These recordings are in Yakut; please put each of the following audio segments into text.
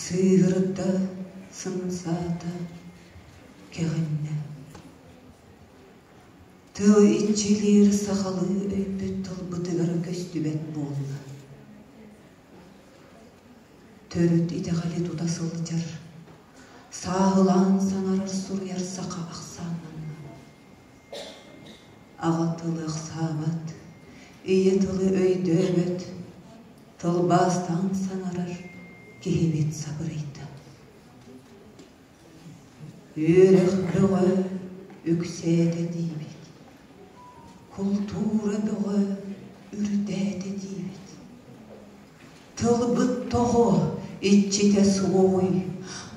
Сыыһырда, сымсаата, кэҕиннэ. Тыл иччилиир сахалыы өйбүт тылбытыгар көстүбэт буолла. Төрүт итэҕэли тута сылдьар, сааһылаан саҥарар суруйар саха ахсааннанна. Аҕа тылы ахсаабат, ийэ тылы өйдөөбөт, тылбаастаан саҥарар киһибит сабырыйда. Үөрэх бөҕө үксээтэ диибит, култуура бөҕө үрдээтэ диибит. Тылбыт тоҕо иччитэ суоҕуй,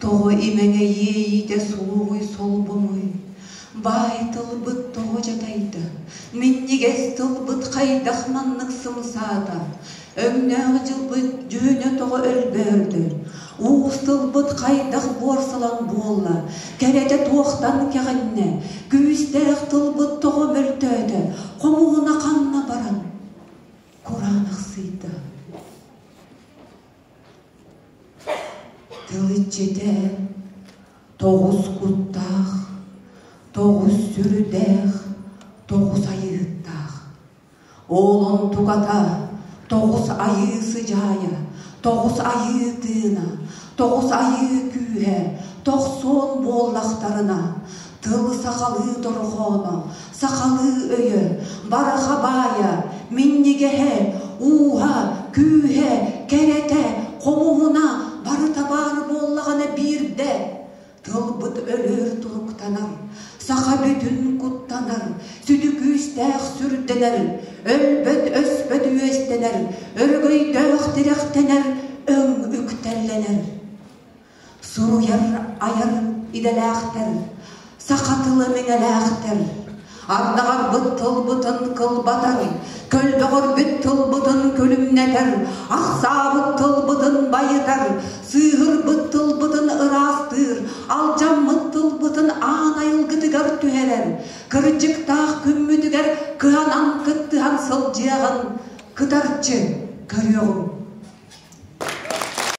тоҕо имэҥэ иэйиитэ суоҕуй солбонуй? Баай тылбыт тоҕо дьадайда, минньигэс тылбыт хайдах маннык сымсаата? Өҥнөөх дьылбыт дьүһүнэ тоҕо өлбөөрдө? Уус тылбыт хайдах буорсалан буолла, кэрэтэ туохтан кэҕиннэ? Күүстээх тылбыт тоҕо мөлтөөтө, хомуһуна ханна баран? Кураанахсыйда. Тыл иччитэ тоҕус куттаах, тоҕус сүрдээх, тоҕус айыыһыттаах. Ол онтуката тоҕус айыы сыдьаайа, тоҕус айыы тыына, тоҕус айыы күүһэ, тохсуон буоллахтарына, тыл сахалыы дорҕооно, сахалыы өйө, бараха баайа, минньигэһэ, ууһа, күүһэ, кэрэтэ, хомуһуна барыта баар буоллаҕына биирдэ Тылбыт өлөр туруктанар, саха бүтүн куттанар, сүдү күүстээх сүрдэнэр, өлбөт-өспөт үөстэнэр, өрөгөйдөөх тирэхтэнэр, өҥ үктэллэнэр. Суруйар, айар идэлээхтэр, саха тыла мэҥэлээхтэр, Ардаҕарбыт тылбытын кылбатар, көлбөҕөрбүт тылбытын күлүмнэтэр, ахсаабыт тылбытын байытар, сыыһырбыт тылбытын ыраастыыр, алдьаммыт тылбытын аан айылгытыгар түһэрэр, кырдьыктаах күммүтүгэр кыһанан кыттыһан сылдьыаҕын кытарчы көрүөҕүҥ.